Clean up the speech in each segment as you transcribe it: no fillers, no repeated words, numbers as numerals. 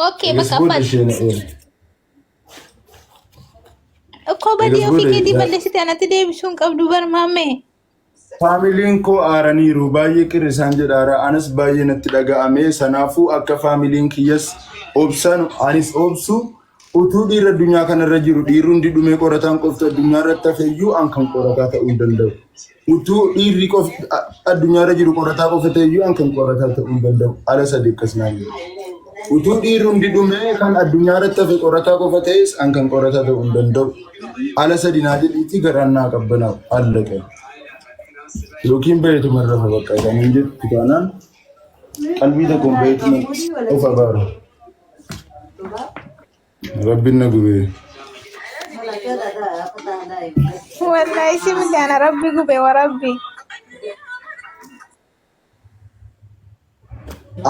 Okay Egas bakka booda abbaan isheen eera. Ikkoo badii Egas ofii booda keetii balleessite anatti deebisuu hin qabdu bar maammee. Faamiliin koo aaraniiru baay'ee qirri isaan jedhaara anas baay'ee natti dhaga'ame sanaafuu akka faamiliin kiyyas obsan anis obsu utuu dhiirri addunyaa kanarra jiru dhiirri hundi dhumee qorataan qofti addunyaa irratti hafeyyuu an kan qorataa ta'uu hin danda'u. Utuu dhiirri qofti addunyaa irra jiru qorataa qofa ta'eyyuu an kan qorataa ta'uu hin danda'u. Ala sadi akkas naan jedhu. Utuu dhiirri hundi dhumee kan addunyaa irratti hafe qorataa qofa ta'es an kan qorataa ta'uu hin danda'u. Ala sadi naa jedhiitii garaan naa qabbanaa'u allaqe. Yookiin baheetuma irra bakka kan hin jettu taanaan qalbii tokkoon baheetuma of abaaru. Rabbiin na gubee. Wallahi si miti ana rabbi gube wa rabbi.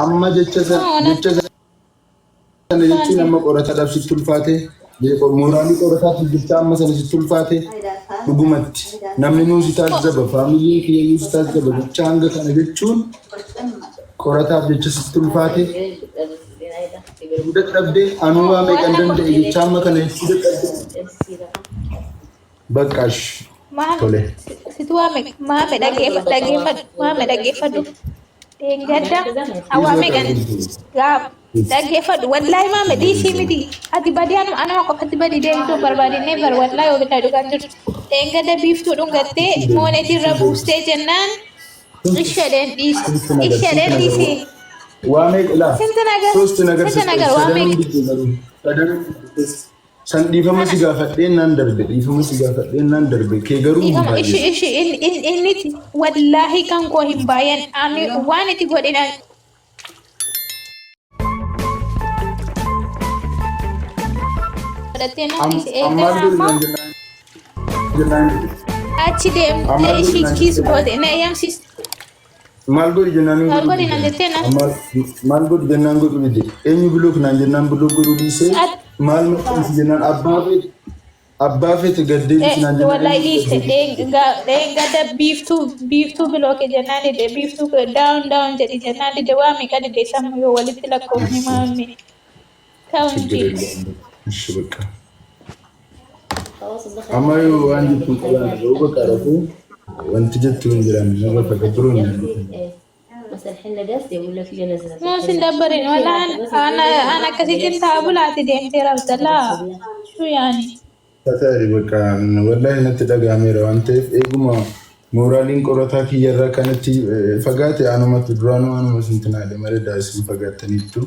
Amma jecha No, sana na jecha sana jechuun amma qorataadhaaf sitti ulfaate mooraalii qorataatiif jecha amma sana sitti ulfaate dhugumatti namni nuu si taazzaba faamiliin kiyya nuu si taazzaba jecha hanga kana jechuun qorataaf jecha sitti ulfaate dadhabdee anuu waa meeqan danda'e jecha amma kana jechuu dadhabdee baqqaash Maame tole. situ waame maame dhageeffadhu dhageeffadhu maame dhageeffadhu dheengadda hawaa meeqan gaaf dhaggeeffadhu wallaahi maame dhiisii miti ati badii anuma anuma qofatti badii deebisuu barbaadinne bar wallaahi yoo dhugaan jirtu dheengadda biiftuu dhungattee moonetii irra buustee jennaan ishedheen dhiisi ishedheen dhiisi Waa meeqa laa? Sinti nagar Sosti nagar sinti nagar waa sadanuu meeqa didde garuu sadanuu didde. San dhiifama si kana gaafadheen naan darbe dhiifama si gaafadheen naan darbe kee garuu hin dhiifama ishi baay'atu. ishi inniti wallaahi kan koo hin baay'een ani waan itti godhin godhattee naan dhiise Ammaal eegana godhi ammoo naan jennaan jennaan achi deemtee ammaal godhi ishii naan kiis jennaan goote na eeyyamsiiste maal godhi jennaan hin maal godhu godhi naan dide jettee naan maal maal godhi jennaan godhu dide eenyu bilook naan jennaan bilook godhuu dhiisee at maal maxxansi jennaan abbaa feete abbaa feete gad deebisi naan jennaan wallahi eenyu gad dhiiste deebisi dheengadda biiftuu biiftuu bilooke jennaan dide biiftuu daawun daawun jedhi jennaan dide waa meeqa dide sammuu yoo walitti lakkoofne maammi ta'u ችግር እንጂ የለውም እሺ በቃ amma yoo waan jettu qaban yoo bakka rafu wanti jettu hin jiran narra fagabiroon hin jiran. Moo sin dabbarin wala ana ana akkasittiin ta'a bulaati deemtee rabdalaa shuu yaani. Tatari bakka wallahi natti dhaga'ameera waan ta'eef eeguma mooraaliin qorataa kiyyarraa kanatti fagaate anumatti duraanuu anuma sintinaadhe malee daa'isiin fagaattaniittu.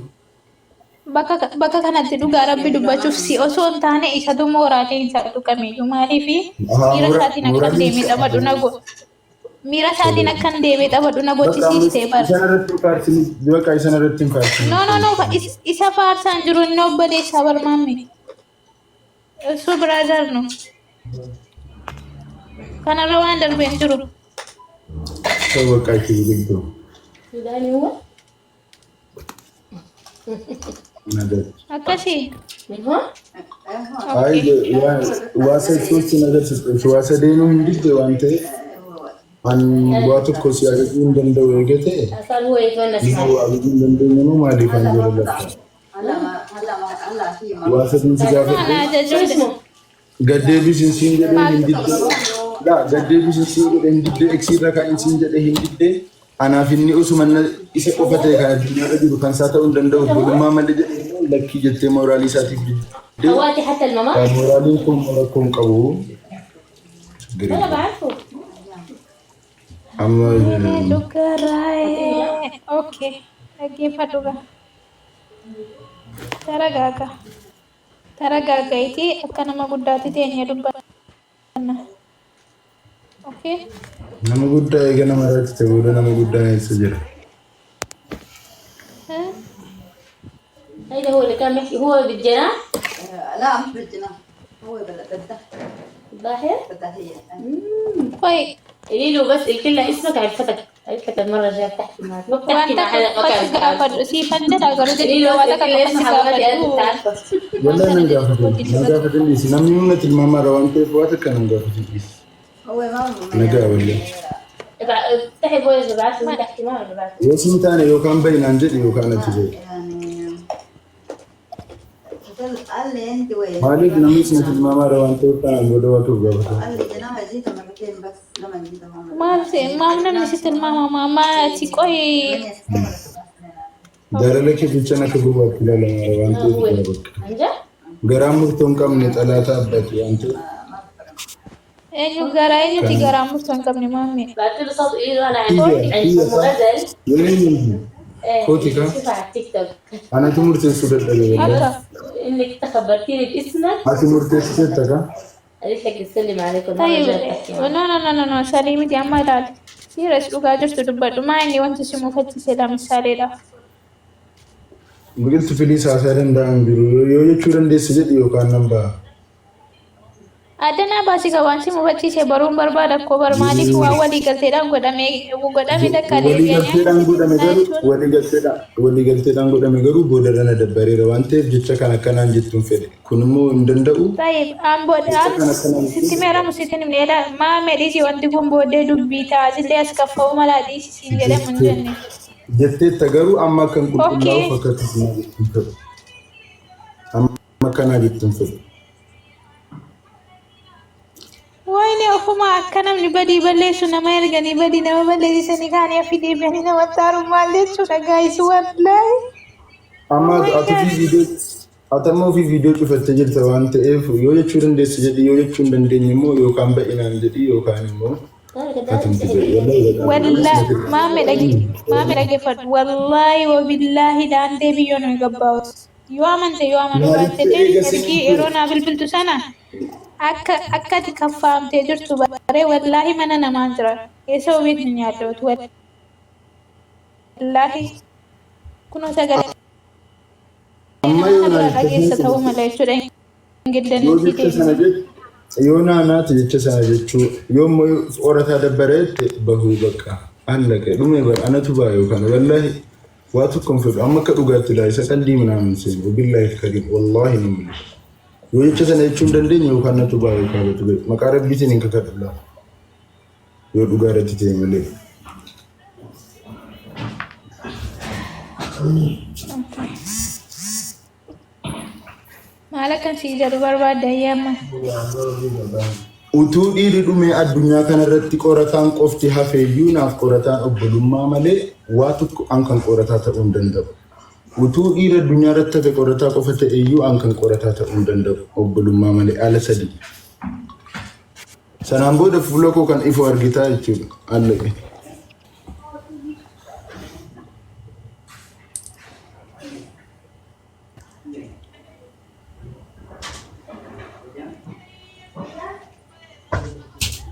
Bakka bakka kanatti dhugaa rabbi dubbachuuf si osoo hin taane isatu mooraaleen isaa tuqameyyuu maaliifi miira isaatiin akkan Mooraalii deemee taphadhu na go miira isaatiin akkan deemee taphadhu na bakka gochisiiste bar. isaan irratti hin faarsini bakka isaan irratti hin faarsini. No no no isa faarsaan jiru inni obboleessaa bar maammi. Osoo brother no. Kanarra waan darbee hin jiru. Ta'u bakka itti biqiltu. Akkasii. Ay, Okay. waa ሶስት ነገር ስጠሽ waa sadeenuu hin didde waan ta'eef an waa tokko si ajajuu hin danda'u eega ta'e nama waa ajajuu hin dandeenye immoo maaliif an jala lafta waa sadiin si No, na gaafadhe ajajuu gaddeebisin siin jedhee maal hin didde laa gaddeebisin siin jedhee hin didde eksiirra ka'in siin jedhee hin didde anaaf inni osuma isa qofa ta'e kan addunyaarra jiru kan isaa ta'uu hin danda'u obbolummaa malee jedhee immoo lakkii jettee mooraalii isaatiif diddee moraaliin kun rakkoo hin qabu. ችግር የለውም። Amma Dhugaraaye. Okay. Dhaggeeffadhu gaa. Taragaaga. Taragaagaiti akka nama guddaatti teenyee dubbanna. Okay. nama guddaa eega nama irratti ta'e booda nama guddaa eessa jira? Eh? Qoy wanta qofa si gaafadhu siifan jedha garuu jechuudha waan takka qofa si gaafadhu waan Wallahi sana nan jechuun gaafatan gochisiisa nan tokko. gaafatan dhiisi namni humna tilmaamaadha waan ta'eef waa takka nan gaafatan dhiisi. Nagaa wallahi. Yoo siin taane yookaan bahi naan jedhi yookaan ati bahi. قال لي انت وين؟ Maaliif namni isin tilmaamaadha waan ta'eef kanaan booda waa ta'uuf gaafata. قال لي جناح جيت مرتين بس لما جيت. Maal maal namni si tilmaamama maati qoy? Jaalala kee jecha akka gubaatti ilaalamaadha waan ta'eef bakka. عن جد؟ Garaan murtoo hin qabne xalaata abbaati waan ta'eef. Eenyu garaa eenyuti garaa murtoo hin qabne maamme? بعت له صوت قولي له انا عند Kiyya عند kiyya ام isaa غزل. yoo eenyu ايه. kooti kaa شوفها على التيك توك. anatu murteessuu dadhabe wallahi. Akka انك تخبرتيني باسمك. Ati murteessiteetta kaa? قالت لك بتسلم عليكم. Tayyib, جد تحكي معك. no, no, no, no, no, salii miti, amma ilaali. Seeras dhugaa jirtu dubbadhu. Maa inni wanti si mufachiise lamisaaleedhaaf? Biqiltuu filii saasaa danda'an jiru yoo jechuu dandeesse jedhi yookaan nan ba'a. Addanaa baasii ka waan si mufachiise baruun barbaada koo bar maaliif waan walii galteedhaan godhame godhame takka Waliigalteedhaan godhame garuu jechuun waliigalteedhaan godhame garuu boodarra na dabbareera waan ta'eef jecha kan akkanaan jettuun fedhe kun immoo hin danda'u. Tayyib, aan booda Jecha aan kan akkanaan sitti meeramu sitti himne jedha maame dhiisi wanti kun booddee dubbii ta'a as kaffa'uu malaa dhiisi siin jedhamu hin jenne. Jetteetta garuu amma akkan Okay. qulqullaa'uuf akka akkanaa jettuun fedhe. Amma akkanaa jettuun fedhe. Wayne ofuma akka namni badii balleessu nama erganii badii nama balleessisanii kaanii afi deebi'anii nama taaru maal jechuudha guys wallahi. Amma Oh my ati God. ofii viidiyoo ati amma ofii viidiyoo cufattee jirta waan ta'eef yoo jechuu dandeesse jedhi yoo jechuu hin dandeenye immoo yookaan ba'inaan jedhi yookaan immoo atumti jedhi. Wallahi Wallahi maame dhage maame dhaggeeffadhu wallahi wabillahi daandee biyyoon hin gabbaa'u. Yoo amante yoo amanuu Maaliif baatte illee eega ergii siin yeroo naa bilbiltu sana akka akka ati kaffaamtee jirtu baree wallahi mana namaan jira. Eessa ofiit hin yaaddootu wallahi kunoo sagalee amma nama yoo biraa naa dhageessa ta'uu mala jechuudha. yoo Ingilizanii jecha sana deebisee. jechu yoo naanaati jecha sana jechuu yoo immoo qorataa dabbareetti bahuu bakka allaqe dhume bara anatu baa yookaan wallahi waa tokko hin fedhu amma akka dhugaatti laa isa qaldii minaamin seenu billaahi karim wallahi ni mul'isa. Yoo jecha sana jechuu hin dandeenye yookaan natu baa yookaan batu ba'e maqaa rabbiitiin hin kakadhu laa yoo dhugaa irratti ta'e malee. Maal akkan sii jedhu barbaadda amma? Utuu dhiirri dhumee addunyaa kanarratti qorataan qofti hafeeyyuu naaf qorataan obbolummaa malee waa tokko an kan qorataa ta'uu hin danda'u. Utuu dhiira addunyaa irratti hafe qorataa qofa ta'eyyuu an kan qorataa ta'uu hin danda'u obbolummaa malee ala sadi. Sanaan booda fuula koo kan ifu argitaa jechuudha. Allaqe.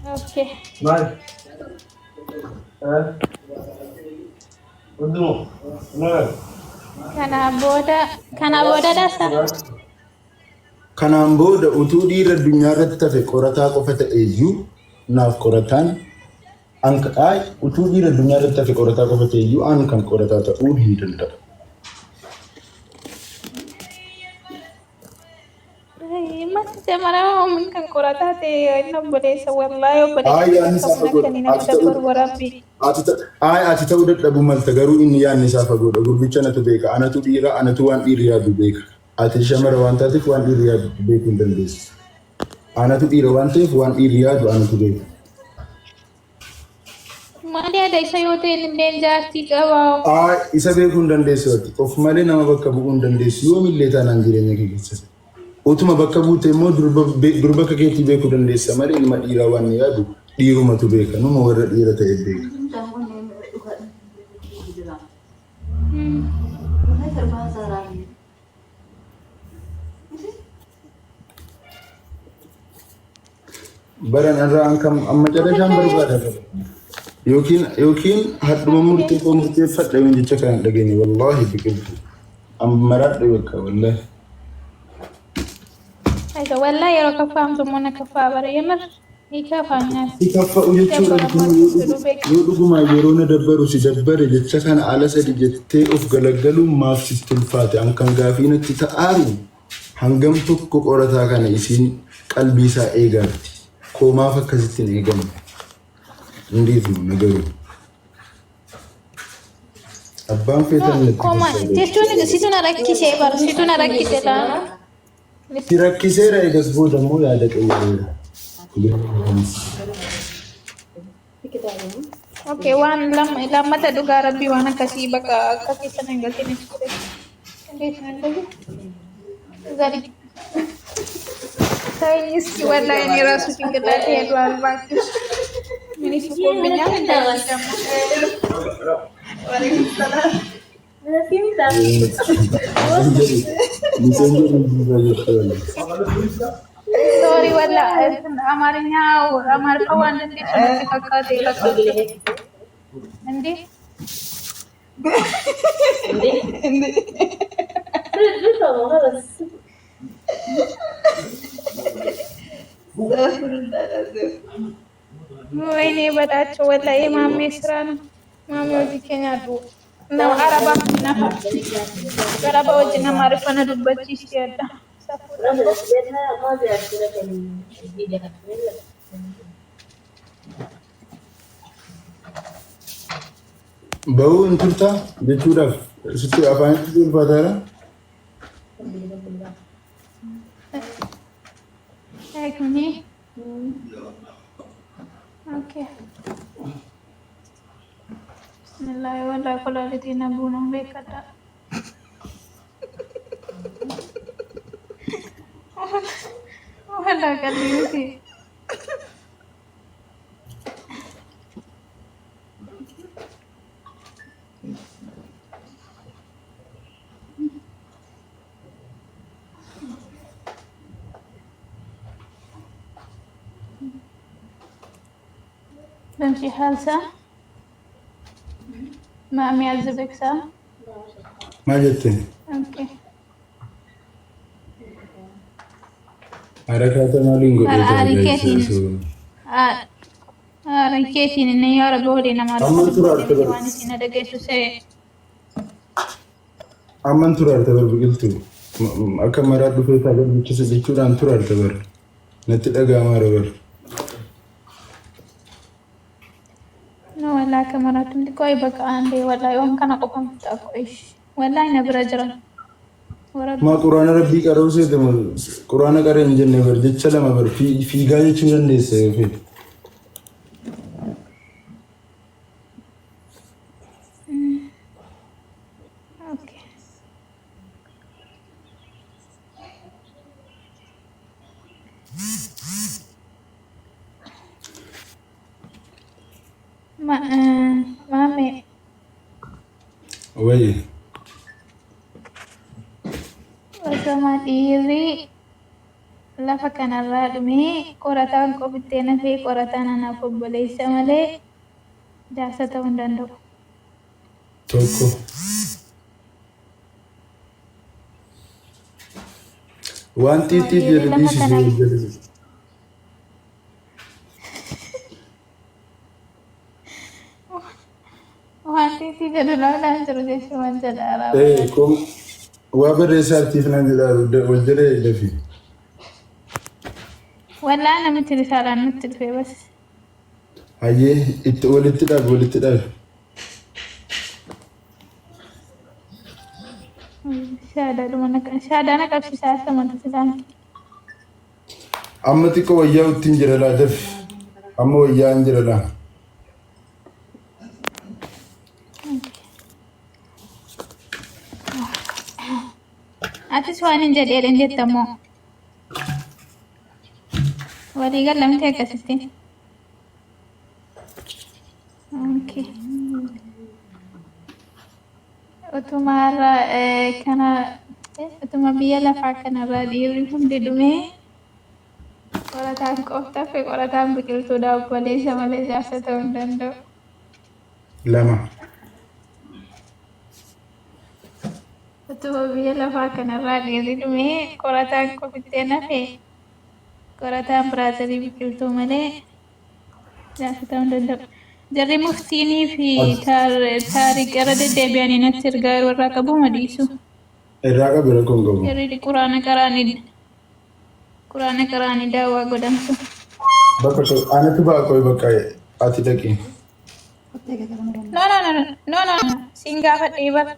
Okay. Maal? Hundinuu. Maal? Kana booda dasa. Kanaan booda utuu dhiira addunyaa irratti hafe qorataa qofa ta'eyyuu naaf qorataan an ay utuu dhiira addunyaa irratti hafe qorataa qofa ta'eyyuu an kan qorataa ta'uu hin danda'u. Matti mara kan qorataa ta'e inni obboleessa wallahi obboleessa Ay yaadni isaa qabu fagoodha. akkanii nama Ati ta'uu dabbaru warabbi. ati ay ati ta'uu dadhabuu malta garuu inni yaadni isaa fagoodha. Gurbicha natu beeka. Anatu dhiira anatu waan dhiirri yaadu beeka. Ati shamara waan taateef waan dhiirri yaadu beekuu hin dandeessu. Anatu dhiira waan ta'eef waan dhiirri yaadu anatu beeka. Maal yaada isa yoo ta'e illee jaartii qaba. Ay isa beekuu hin dandeessu ati. Of malee nama bakka bu'uu hin dandeessu. Yoomillee taanaan jireenya kee keessatti. Utuma bakka buute immoo durba akka keetii beekuu dandeessa malee ilma dhiiraa waan yaadu dhiirumatu beeka. Numa warra dhiira ta'e beeka. Baran irraa an kam amma carrashaan barbaada. Yookiin hadhuma murtee koo murteeffadha yoon jecha kana hin dhageenye wallaahi biqiltu. Amma maraadhe bakka wallaahi. Ayisa wallahi yeroo kaffaamtu immoo na kaffaa bara yemir ni kafaamnaas. Si kaffa'u jechuudha kun yoo dhuguma yeroo na dabbaru si dabbare jecha kana ala sadi jettee of galagaluun maaf sitti ulfaate an kan gaafii natti ta'aaru hangam tokko qorataa kana isiin qalbii isaa eegaatti. Koo maaf akkasitti hin eegamne? እንዴት ነው ነገሩ? Abbaan feetan natti Koma fakkaata. Jechuun situ na rakkisee bara situ na rakkise taana. Si rakkiseera eegas booda immoo yaada qayyareera. Okay, waan lammata dhugaa rabbii waan akkasii bakka akka keessa hin galchine ture. እንዴት ነው እንደዚህ? ዛሬ ተይኝ እስኪ ወላሂ እኔ ራሱ ጭንቅላቴ ሄዷል። እባክሽ ምን ይስቆብኛል? እንደዚህ ደግሞ ሶሪ ወላ አማርኛ አማርኛ አንዳንዴ ተካካቴ እንዴ ወይኔ በላቸው። ወላሂ የማሜ ስራ ነው። ማሜ ወጂ ኬኛ ነው አረባ አረባ ወጂ ነማሪፈነ ዱበቺስ ያዳ Bahuu hin turtaa jechuudhaaf sitti afaanitti ulfaataadha. Okay. Bismillah wallahi quality na bunun beekadha. Wallahi qalbii miti. بمشي حال سا ما عم يعذبك سا؟ Maal jette? اوكي. Harakaata maaliin godhee Harikeetiin harikeetiin inni yoo rabbi waliin nama Amman tura arta bar. waan isin dhageessu see. Amman tura arta bar biqiltuu. Akka maraa dhufee isaa gammachiisa jechuudhaan tura arta bar. Natti dhaga'amaa bar. No wallahi kamaraatu qoy bakka አንዴ wallahi waan kana qofa miti qoy wallahi na bira jira. Maa quraana rabbii qara'uu seete moo quraana qara'e hin jenne bar jecha lama bar fiigaa jechuu dandeessa yoo feete. Okay. Ma maame. Wayyi. Osoma dhiirri lafa kanarraa dhumee qorataan qofittee nafee qorataan anaaf obboleessa malee jaarsa ta'uu hin danda'u. Tokko. Waan xiixii Dhiirri jedhu lafa dhiisisi kana wal jedhu. Waan xiixii jedhu laalaan jiru jechuun waan jedha Ee kom waa barreessaa artiif naan jedhaa wal jedhee dafi. Wallaa namichi risaalaan nutti dhufe bas. Hayyee itti walitti dhaabi walitti dhaabi. Shaadaa na qabsiisaa akka mata silaan. Amma xiqqoo wayyaa ittiin jira laa dafi. Amma wayyaa hin jira laa. Atis waan hin jedheedhan jettamoo? Walii galamtee akkasitti. Okay. Utuma irra kana utuma biyya lafaa kanarraa dhiirri hundi dhumee qorataan qoftaa fi qorataan biqiltuudha obboleessa malee jaarsa ta'uu hin danda'u. Lama. Utuma biyya lafaa kanarraa dhiirri dhumee qorataan qofittee nafe qorataan biraazarii biqiltuu malee jaarsa ta'uu hin danda'u. Jarri muftiinii fi taariq irra deddeebi'anii natti ergaa irraa qabu madiisu. Irraa qabi rakkoo hin qabu. Jarri quraana qaraanii daawwaa godhamsu. Bakka anatu ba'a qoy bakka ati dhaqi. No, no, no, no, no, no, siin gaafadhee bara.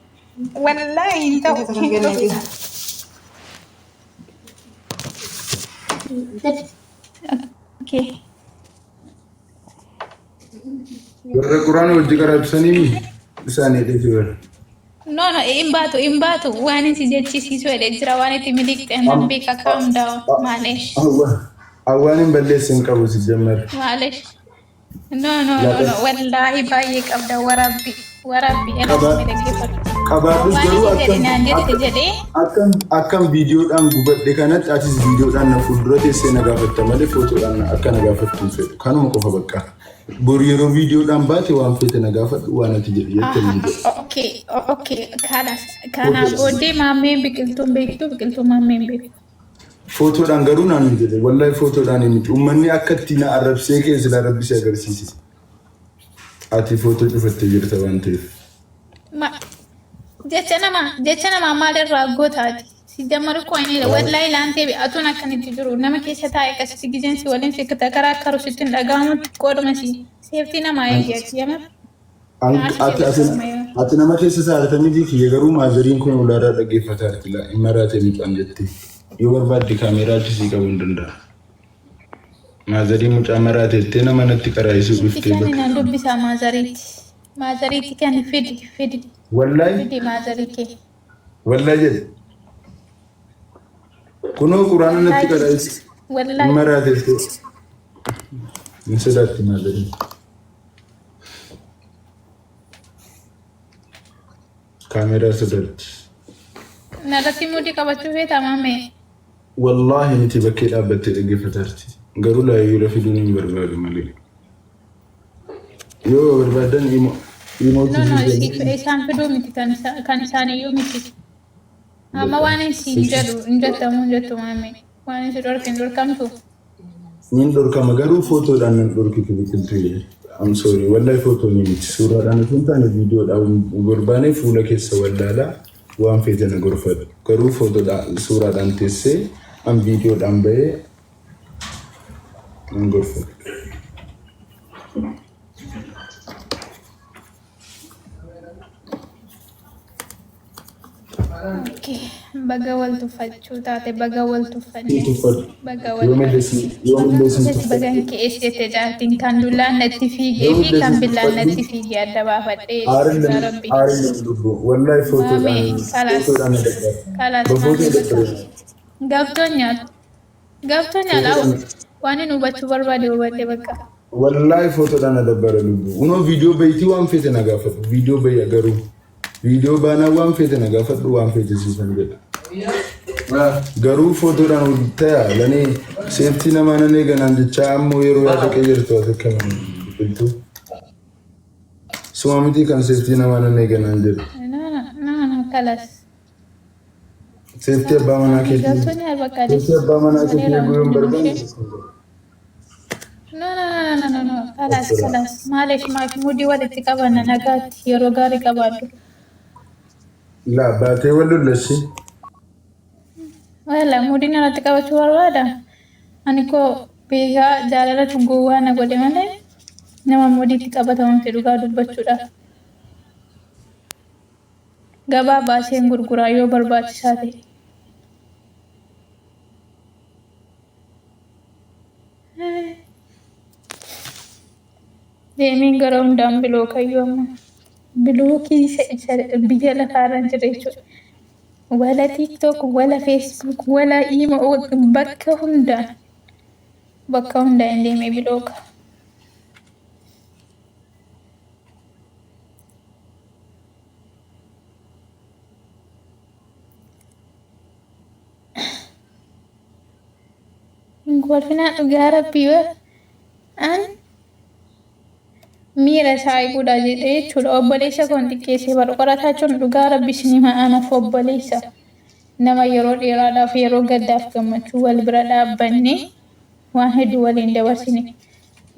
Wallaahi hin ta'u. Hin ta'u. انتبه. Okay. Warra quraana wajji qaraabsanii isaanii dheefi bara. No, no, hin baatu, hin baatu. Waan si jechisiisu jedhee jira, waan itti miliqxe nan beeka. Calm down. Maalesh. Awwaan hin balleessin hin qabu si jammar. Maalesh. No, no, no, no. Wallaahi baay'ee qabda, warabbi. Warabbi. Irratti dhaggeeffadhu. Qabaadhus Waan garuu isi jedhe naan jette jedhee. Akkam viidiyoodhaan gubadhe kanatti atis viidiyoodhaan na fuuldura teessee na gaafatta malee footoodhaan akka na gaafattu hin fedhu. Kanuma qofa bakka. Bor yeroo viidiyoodhaan baate waan feete na gaafadhu, waan ati jedhu jette hin jedhu. Okay. Kanas kanaa booddee maammeen biqiltuun beektu, biqiltuu maammeen beektu. Footoodhaan garuu naan hin jedhe. Wallahi footoodhaan hin miti. Uummanni akka itti na arrabsee keessa na arrabsee agarsiise. Ati footoo cufattee jirta waan ta'eef. Ma jecha namaa maalirraa gootaati? Si jammaru koo inni wallahi laantee atuun akkanitti jiru nama keessa taa'e akkasitti gizeen si waliin si karaa akka sitti hin dhaga'amutti qooduma si safety namaa eeyyati yamar. Ati nama keessa saartanii fi kiyya garuu maazzariin kun ulaaraa dhaggeeffataa jirti laa hin maraate mucaan jetti. Yoo barbaadde kaameeraa achi sii qabuu hin danda'a. Maazariin mucaa maraate jettee nama natti qaraayisuu dhuftee Kan bakka. naan dubbisaa maazariitti. Maazariitti kan fidi, fidi. Wallahi. Fidi maazarii kee. Wallahi jedhe. Kunoo quraana natti qaraayisi. Hin Wallahi. maraate jettee. Hin sodaatti maazariin. Kaameeraa sodaatti. Narratti mudii qabachuu feetaa maamee? Wallaahi miti, bakkee dhaabbattee dhaggeeffatarti. Garuu laayyuu fiduun hin barbaadu malee. Yoo barbaadan imo No, no, isaan fiduu miti, kan isaaniyyuu miti. Amma waan siin jedhu hin jettamu, hin jettu maamee. Waan si dhorke hin dhorkamtu. Nin dhorkama garuu footoodhaan nan dhorkitu biqiltuu. I'm sorry, wallahi footoo ni miti. Suuraadhaan osoo hin taane viidiyoodhaan barbaanee fuula keessa wallaalaa waan feete na gorfadhu. Garuu footoodhaan suuraadhaan teessee an viidiyoodhaan bahee nan gorfadhu. Okay. Baga wal tuffachuu taate, baga wal tuffanne. Tuffadhu. Baga wal Yoomillee sin baga tuffadhu. keessa jette jaartiin kan dullaan natti fiigee fi kan billaan natti fiigee adda baafadhee Aarin rabbi. aarin lubbu. Wallahi Maamee footoodhaan kalas footoodhaan na dabbara. kalas Bafootoo maamee bakka. dabbara. Gaaftoon nyaata. Gaaftoon nyaata. Waan inni hubachuu barbaade hubadhe bakka. Wallahi footoodhaan na dabbara lubbu. Unoo viidiyoo bayitii waan feete na gaafadhu. Viidiyoo bayi garuu. Viidiyoo baanaa waan feete na gaafadhu, waan feete siifan jedha. Garuu footoodhaan ta'aa lanii safety namaa nan eeganaan jechaa ammoo yeroo yaada qayyartu ati akkamiin biqiltuu. Suma miti kan safety namaa nan eeganaan jedhu. No, no, no, no, kalas. Safety abbaa manaa keetii. Gaaftoon nyaata bakka. Safety abbaa manaa keetii eeguu yoo hin barbaanne. No, no, no, no, no, no, kalas, kalas. Maaliif maaf mudii walitti qabanna? Nagaatti, yeroo gaarii qabaadhu. Laa baatee wal lollassi. Wala mudiin irratti qabachuu barbaada. Ani koo beekaa jaalalatu gowwaa na godhe malee nama mudiitti qabatamu dhugaa dubbachuudhaaf. Gabaa baaseen gurguraa yoo barbaachisaa ta'e. Deemiin gara hundaan bilookayyuu amma. Bilookii isa biyya lafaarra hin jirre jechuudha. Wala TikTok, wala Facebook, wala Imo, bakka hundaan. Bakka hundaan hin deemee bilooka. Hin kolfinaa, dhugaa rabbii an miira isaa eeguudha jedhee jechuudha. Obboleessa koon xiqqeessee baru qorataa jechuun dhugaa rabbi isinii anaaf obboleessa. Nama yeroo dheeraadhaaf yeroo gaddaaf gammachuu wal bira dhaabbannee waan hedduu waliin dabarsine.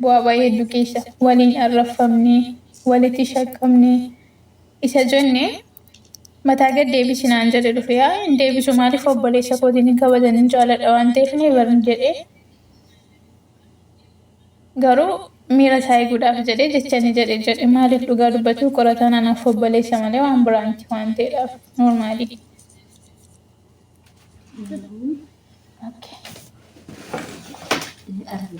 Bu'aa ba'ii hedduu keessa waliin arrafamnee walitti shaqqamnee isa jenne mataa gad deebisinaan jedhe dhufe, yaa hin deebisu, maaliif obboleessa kootiin hin kabajan, hin jaaladha waan ta'eef ni barin jedhee, garuu miira isaa eeguudhaaf jedhee jecha ni jedhe jedhe. Maaliif dhugaa dubbachuu qorataan anaaf obboleessa malee waan biraa miti waan ta'eedhaaf normally. Okay. أهلا.